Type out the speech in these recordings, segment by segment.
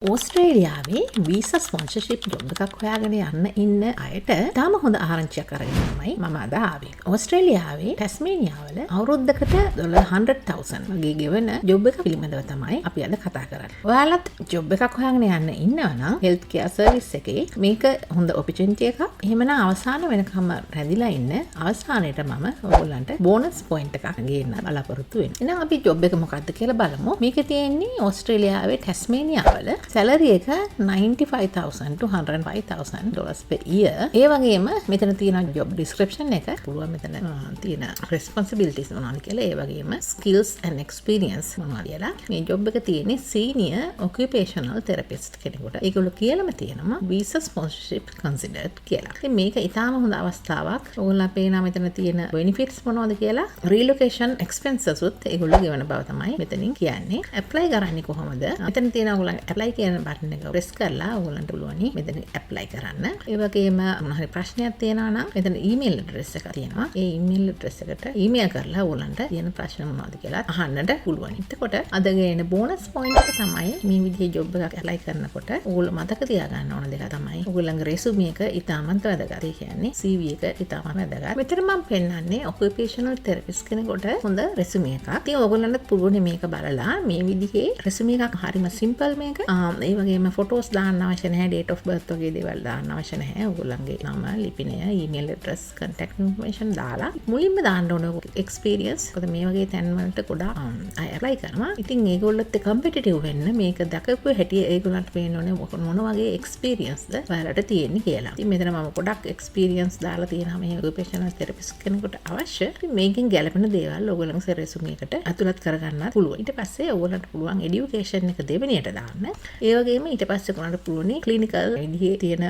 ඕස්ට්‍රේලියාවේ visa sponsorship job එකක් හොයාගෙන යන්න ඉන්න අයට ඉතාම හොඳ ආරංචියක් අරගෙන තමයි මම අද ආවේ. ඕස්ට්‍රේලියාවේ ටැස්මේනියාවල අවුරුද්දකට ඩොලර් 100,000 වගේ ගෙවන ජොබ් එක පිළිබඳව තමයි අපි අද කතා කරන්නේ. ඔයාලත් ජොබ් එකක් හොයාගෙන යන්න ඉන්නවා නම් හෙල්ත් කෙයාර් සර්විස් එකේ මේක හොඳ ඔපචුනිටි එකක්. එහෙමනම් අවසාන වෙනකම්ම රැඳිලා ඉන්න. අවසානයේට මම ඔයගොල්ලන්ට බෝනස් පොයින්ට් එකක් ගේන්න බලාපොරොත්තු වෙනවා. එහෙනම් අපි ජොබ් එක මොකක්ද කියලා බලමු. මේකේ තියෙන්නේ ඕස්ට්‍රේලියාවේ ටැස්මේනියාවල සැලරි එක 95,000 to 105,000 dollars per year. ඒ වගේම මෙතන තියෙන ජොබ් ඩිස්ක්‍රිප්ෂන් එක පුළුවන් මෙතන තියෙන රෙස්පොන්සිබිලිටිස් මොනවද කියලා, ඒ වගේම ස්කිල්ස් ඇන්ඩ් එක්ස්පීරියන්ස් මොනවද කියලා. මේ ජොබ් එක තියෙන්නේ සීනියර් ඔකියුපේෂනල් තෙරපිස්ට් කෙනෙකුට. ඒගොල්ලෝ කියලාම තියෙනවා වීසා ස්පොන්සර්ෂිප් කන්සිඩර්ඩ් කියලා. ඉතින් මේක ඉතාම හොඳ අවස්ථාවක්. ඔයගොල්ලෝ පේනවා මෙතන තියෙන බෙනිෆිට්ස් මොනවද කියලා. රීලොකේෂන් එක්ස්පෙන්සස් උත් ඒගොල්ලෝ ගෙවන බව තමයි මෙතනින් කියන්නේ. ඇප්ලයි කරන්නේ කොහොමද? මෙතන තියෙන ඔයගොල්ලන් ඇප්ලයි කියන බටන් එක ප්‍රෙස් කරලා ඔයගොල්ලන්ට පුළුවනි මෙතන ඇප්ලයි කරන්න. ඒ වගේම මොන හරි ප්‍රශ්නයක් තියෙනවා නම් මෙතන ඊමේල් ඇඩ්‍රස් එකක් තියෙනවා. ඒ ඊමේල් ඇඩ්‍රස් එකට ඊමේල් කරලා ඔයගොල්ලන්ට තියෙන ප්‍රශ්න මොනවද කියලා අහන්නට පුළුවන්. එතකොට අද ගේන බෝනස් පොයින්ට් එක තමයි මේ විදිහේ ජොබ් එකක් ඇප්ලයි කරනකොට ඔයගොල්ලෝ මතක තියාගන්න ඕන දෙයක් තමයි ඔයගොල්ලන්ගේ රෙසුමේ එක ඉතාමත් වැදගත්. ඒ කියන්නේ CV එක ඉතාමත් වැදගත්. මෙතන මම පෙන්නන්නේ ඔකියුපේෂනල් තෙරපිස්ට් කෙනෙකුට හොඳ රෙසුමේ එකක්. ඉතින් ඔයගොල්ලන්ටත් පුළුවන් මේක බලලා මේ විදිහේ රෙසුමේ එකක්. හරිම සිම්පල් මේක. ඒ වගේම ෆොටෝස් දාන්න අවශ්‍ය නැහැ, ඩේට් ඔෆ් බර්ත් වගේ දේවල් දාන්න අවශ්‍ය නැහැ. ඔයගොල්ලන්ගේ නම, ලිපිනය, ඊමේල් ඇඩ්‍රස්, කන්ටැක්ට් ඉන්ෆර්මේෂන් දාලා මුලින්ම දාන්න ඕන එක්ස්පීරියන්ස්. මොකද මේ වගේ තැන් වලට ගොඩාක් අය ඇප්ලයි කරනවා. ඉතින් ඒගොල්ලොත් එක්ක කම්පිටිටිව් වෙන්න මේක දකපු හැටි ඒගොල්ලන්ට පේන්න ඕනේ මොන වගේ එක්ස්පීරියන්ස්ද ඔයාලට තියෙන්නේ කියලා. ඉතින් මෙතන මම ගොඩක් එක්ස්පීරියන්ස් දාලා තියෙනවා මේ ඔකියුපේෂනල් තෙරපිස්ට් කෙනෙකුට අවශ්‍ය. ඉතින් මේකෙන් ගැලපෙන දේවල් ඔයගොල්ලන්ගේ රෙසුමේ එකට ඇතුළත් කරගන්නත් පුළුවන්. ඊට පස්සේ ඔයගොල්ලන්ට පුළුවන් එඩියුකේෂන් එක දෙවෙනියට දාන්න. ඒ වගේම ඊට පස්සේ ඔයගොල්ලන්ට පුළුවනි ක්ලිනිකල් විදිහේ තියෙන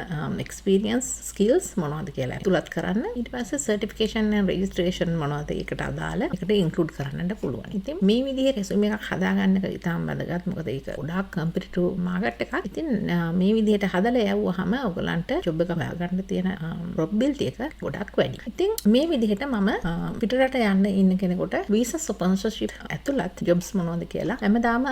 එක්ස්පීරියන්ස්, ස්කිල්ස් මොනවද කියලා ඇතුළත් කරන්න. ඊට පස්සේ සර්ටිෆිකේෂන් ඇන්ඩ් රෙජිස්ට්‍රේෂන් මොනවද ඒකට අදාළ ඒකට ඉන්ක්ලූඩ් කරන්නට පුළුවන්. ඉතින් මේ විදිහේ රෙසුම් එකක් හදාගන්න එක ඉතාම වැදගත්. මොකද ඒක ගොඩාක් කම්පිටිටිව් මාකට් එකක්. ඉතින් මේ විදිහට හදලා යවුවාම ඔයගොල්ලන්ට ජොබ් එක හොයාගන්න තියෙන ප්‍රොබබිලිටි එක ගොඩක් වැඩි. ඉතින් මේ විදිහට මම පිටරට යන්න ඉන්න කෙනෙකුට වීසා ස්පොන්සර්ෂිප් ඇතුළත් ජොබ්ස් මොනවද කියලා හැමදාම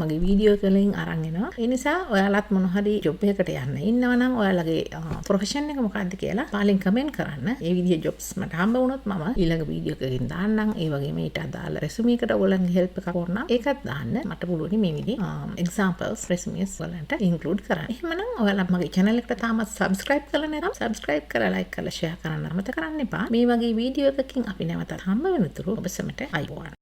මගේ වීඩියෝ වලින් අරන් එනවා. ඒ නිසා ඔයාලත් මොන හරි ජොබ් එකකට යන්න ඉන්නවා නම් ඔයාලගේ ප්‍රොෆෙෂන් එක මොකක්ද කියලා පහලින් කමෙන්ට් කරන්න. ඒ විදිහේ ජොබ්ස් මට හම්බ වුණොත් මම ඊළඟ වීඩියෝ එකකින් දාන්නම්. ඒ වගේම ඊට අදාළ රෙසුමේ එකට ඔයගොල්ලන්ගේ හෙල්ප් එකක් ඕන නම් ඒකත් දාන්න. මට පුළුවනි මේ විදිහේ එක්සැම්පල්ස් රෙසුමේස් වලට ඉන්ක්ලූඩ් කරන්න. එහෙමනම් ඔයාලා මගේ channel එකට තාමත් සබ්ස්ක්‍රයිබ් කරලා නැත්නම් සබ්ස්ක්‍රයිබ් කරලා, ලයික් කරලා, ෂෙයා කරන්න අමතක කරන්න එපා. මේ වගේ වීඩියෝ එකකින් අපි නැවතත් හම්බ වෙනතුරු ඔබ සැමට ආයුබෝවන්.